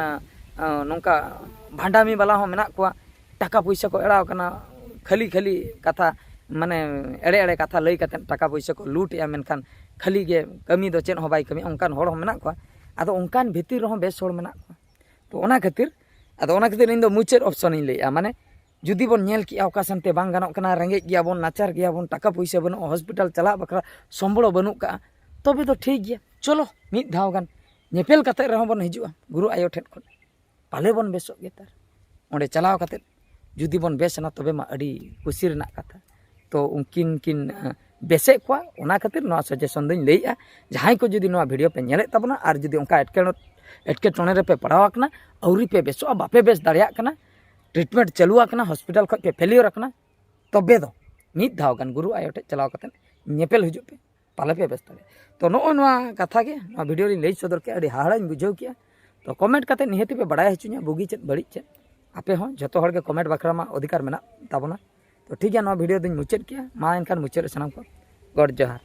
ᱱᱚᱝᱠᱟ ᱵᱷᱟᱱᱰᱟᱢᱤ ᱵᱟᱞᱟ ᱦᱚᱸ ᱢᱮᱱᱟᱜ ᱠᱚᱣᱟ, ᱴᱟᱠᱟ ᱯᱚᱭᱥᱟ ᱠᱚ ᱮᱲᱟᱣ ᱠᱟᱱᱟ, ᱠᱷᱟᱹᱞᱤ ᱠᱷᱟᱹᱞᱤ ᱠᱟᱛᱷᱟ ᱢᱟᱱᱮ ᱮᱲᱮ ᱮᱲᱮ ᱠᱟᱛᱷᱟ ᱞᱟᱹᱭ ᱠᱟᱛᱮᱫ ᱴᱟᱠᱟ ᱯᱚᱭᱥᱟ ᱠᱚ ᱞᱩᱴ ᱮᱜᱼᱟ, ᱢᱮᱱᱠᱷᱟᱱ ᱠᱷᱟᱹᱞᱤ ᱜᱮ ᱠᱟᱹᱢᱤ ᱫᱚ ᱪᱮᱫ ᱦᱚᱸ ᱵᱟᱭ ᱠᱟᱹᱢᱤᱭᱟ, ᱚᱱᱠᱟᱱ ᱦᱚᱲ ᱦᱚᱸ ᱢᱮᱱᱟᱜ ᱠᱚᱣᱟ᱾ ᱟᱫᱚ ᱚᱱᱠᱟᱱ ᱵᱷᱤᱛᱤᱨ ᱨᱮᱦᱚᱸ ᱵᱮᱥ ᱦᱚᱲ ᱢᱮᱱᱟᱜ ᱠᱚᱣᱟ᱾ ᱛᱚ ᱚᱱᱟ ᱠᱷᱟᱹᱛᱤᱨ, ᱟᱫᱚ ᱚᱱᱟ ᱠᱷᱟᱹᱛᱤᱨ ᱤᱧ ᱫᱚ ᱢᱩᱪᱟᱹᱫ ᱚᱯᱥᱚᱱ ᱤᱧ ᱞᱟᱹᱭᱮᱜᱼᱟ, ᱢᱟᱱᱮ ᱡᱩᱫᱤ ᱵᱚᱱ ᱧᱮᱞ ᱠᱮᱜᱼᱟ ᱚᱠᱟ ᱥᱮᱱᱛᱮ ᱵᱟᱝ ᱜᱟᱱᱚᱜ ᱠᱟᱱᱟ, ᱨᱮᱸᱜᱮᱡ ᱜᱮᱭᱟᱵᱚᱱ, ᱱᱟᱪᱟᱨ ᱜᱮᱭᱟᱵᱚᱱ, ᱴᱟᱠᱟ ᱯᱚᱭᱥᱟ ᱵᱟᱹᱱᱩᱜᱼᱟ, ᱦᱚᱥᱯᱤᱴᱟᱞ ᱪᱟᱞᱟᱜ ᱵᱟᱠᱷᱨᱟ ᱥᱚᱢᱵᱚᱞ ᱵᱟᱹᱱᱩᱜ ᱠᱟᱜᱼᱟ, ᱛᱚᱵᱮ ᱫᱚ ᱴᱷᱤᱠ ᱜᱮᱭᱟ, ᱪᱚᱞᱚ ᱢᱤᱫ ᱫᱷᱟᱣ ᱜᱟᱱ ᱧᱮᱯᱮᱞ ᱠᱟᱛᱮ ᱨᱮᱦᱚᱸ ᱵᱚᱱ ᱦᱤᱡᱩᱜᱼᱟ ᱜᱩᱨᱩ ᱟᱭᱳ ᱴᱷᱮᱱ ᱠᱷᱚᱱ, ᱯᱟᱞᱮ ᱵᱚᱱ ᱵᱮᱥᱚᱜ ᱜᱮ᱾ ᱛᱟᱨ ᱚᱸᱰᱮ ᱪᱟᱞᱟᱣ ᱠᱟᱛᱮ ᱡᱩᱫᱤ ᱵᱚᱱ ᱵᱮᱥ ᱮᱱᱟ, ᱛᱚᱵᱮ ᱢᱟ ᱟᱹᱰᱤ ᱠᱩᱥᱤ ᱨᱮᱱᱟᱜ ᱠᱟᱛᱷᱟ᱾ ᱛᱚ ᱩᱱᱠᱤᱱ ᱠᱤᱱ ᱟᱸ, ᱵᱮᱥᱮᱫ ᱠᱚᱣᱟ᱾ ᱚᱱᱟ ᱠᱷᱟᱹᱛᱤᱨ ᱱᱚᱣᱟ ᱥᱟᱡᱮᱥᱚᱱ ᱫᱚᱧ ᱞᱟᱹᱭᱮᱜᱼᱟ, ᱡᱟᱦᱟᱸᱭ ᱠᱚ ᱡᱩᱫᱤ ᱱᱚᱣᱟ ᱵᱷᱤᱰᱤᱭᱳ ᱯᱮ ᱧᱮᱞᱮᱫ ᱛᱟᱵᱚᱱᱟ ᱟᱨ ᱡᱩᱫᱤ ᱚᱱᱠᱟ ᱮᱴᱠᱮᱴᱚᱬᱮ ᱮᱴᱠᱮᱴᱚᱬᱮ ᱨᱮᱯᱮ ᱯᱟᱲᱟᱣ ᱟᱠᱟᱱᱟ, ᱟᱹᱣᱨᱤ ᱯᱮ ᱵᱮᱥᱚᱜᱼᱟ, ᱵᱟᱯᱮ ᱵᱮᱥ ᱫᱟᱲᱮᱭᱟᱜ ᱠᱟᱱᱟ, ᱴᱨᱤᱴᱢᱮᱱᱴ ᱪᱟᱹᱞᱩ ᱟᱠᱟᱱᱟ, ᱦᱚᱥᱯᱤᱴᱟᱞ ᱠᱷᱚᱱ ᱯᱮ ᱯᱷᱮᱞᱤᱭᱳᱨ ᱟᱠᱟᱱᱟ, ᱛᱚᱵᱮ ᱫᱚ ᱢᱤᱫ ᱫᱷᱟᱣ ᱜᱟᱱ ᱜᱩᱨᱩ ᱟᱭᱳ ᱴᱷᱮᱱ ᱪᱟᱞᱟᱣ ᱠᱟᱛᱮ ᱧᱮᱯᱮᱞ ᱦᱤᱡᱩᱜ ᱯᱮ, ᱯᱟᱞᱮ ᱯᱮ ᱵᱮᱥ ᱫᱟᱲᱮᱭᱟᱜᱼᱟ᱾ ᱛᱚ ᱱᱚᱜᱼᱚ ᱱᱚᱣᱟ ᱠᱟᱛᱷᱟ ᱜᱮ ᱱᱚᱣᱟ ᱵᱷᱤᱰᱤᱭᱳ ᱨᱤᱧ ᱞᱟᱹᱭ ᱥᱚᱫᱚᱨ ᱠᱮᱜᱼᱟ, ᱟᱹᱰᱤ ᱦᱟᱦᱟᱲᱟᱧ ᱵᱩᱡᱷᱟᱹᱣ ᱠᱮᱜᱼᱟ᱾ ᱛᱚ ᱠᱚᱢᱮᱱᱴ ᱠᱟᱛᱮ ᱱᱤᱦᱟᱹᱛᱤ ᱯᱮ ᱵᱟᱲᱟᱭ ᱦᱚᱪᱚᱧᱟ ᱵᱩᱜᱤ ᱪᱮᱫ ᱵᱟᱹᱲᱤᱡ ᱪᱮᱫ᱾ ᱟᱯᱮ ᱦᱚᱸ ᱡᱚᱛᱚ ᱦᱚᱲ ᱜᱮ ᱠᱚᱢᱮᱱᱴ ᱵᱟᱠᱷᱨᱟ ᱢᱟ ᱚᱫᱷᱤᱠᱟᱨ ᱢᱮᱱᱟᱜ ᱛᱟᱵᱚᱱᱟ᱾ ᱛᱚ ᱴᱷᱤᱠ ᱜᱮᱭᱟ, ᱱᱚᱣᱟ ᱵᱷᱤᱰᱤᱭᱳ ᱫᱚᱧ ᱢᱩᱪᱟᱹᱫ ᱠᱮᱜᱼᱟ᱾ ᱢᱟ ᱮᱱᱠᱷᱟᱱ ᱢᱩᱪᱟᱹᱫ ᱨᱮ ᱥᱟᱱᱟᱢ ᱠᱚ ᱜᱚᱰ ᱡᱚᱦᱟᱨ᱾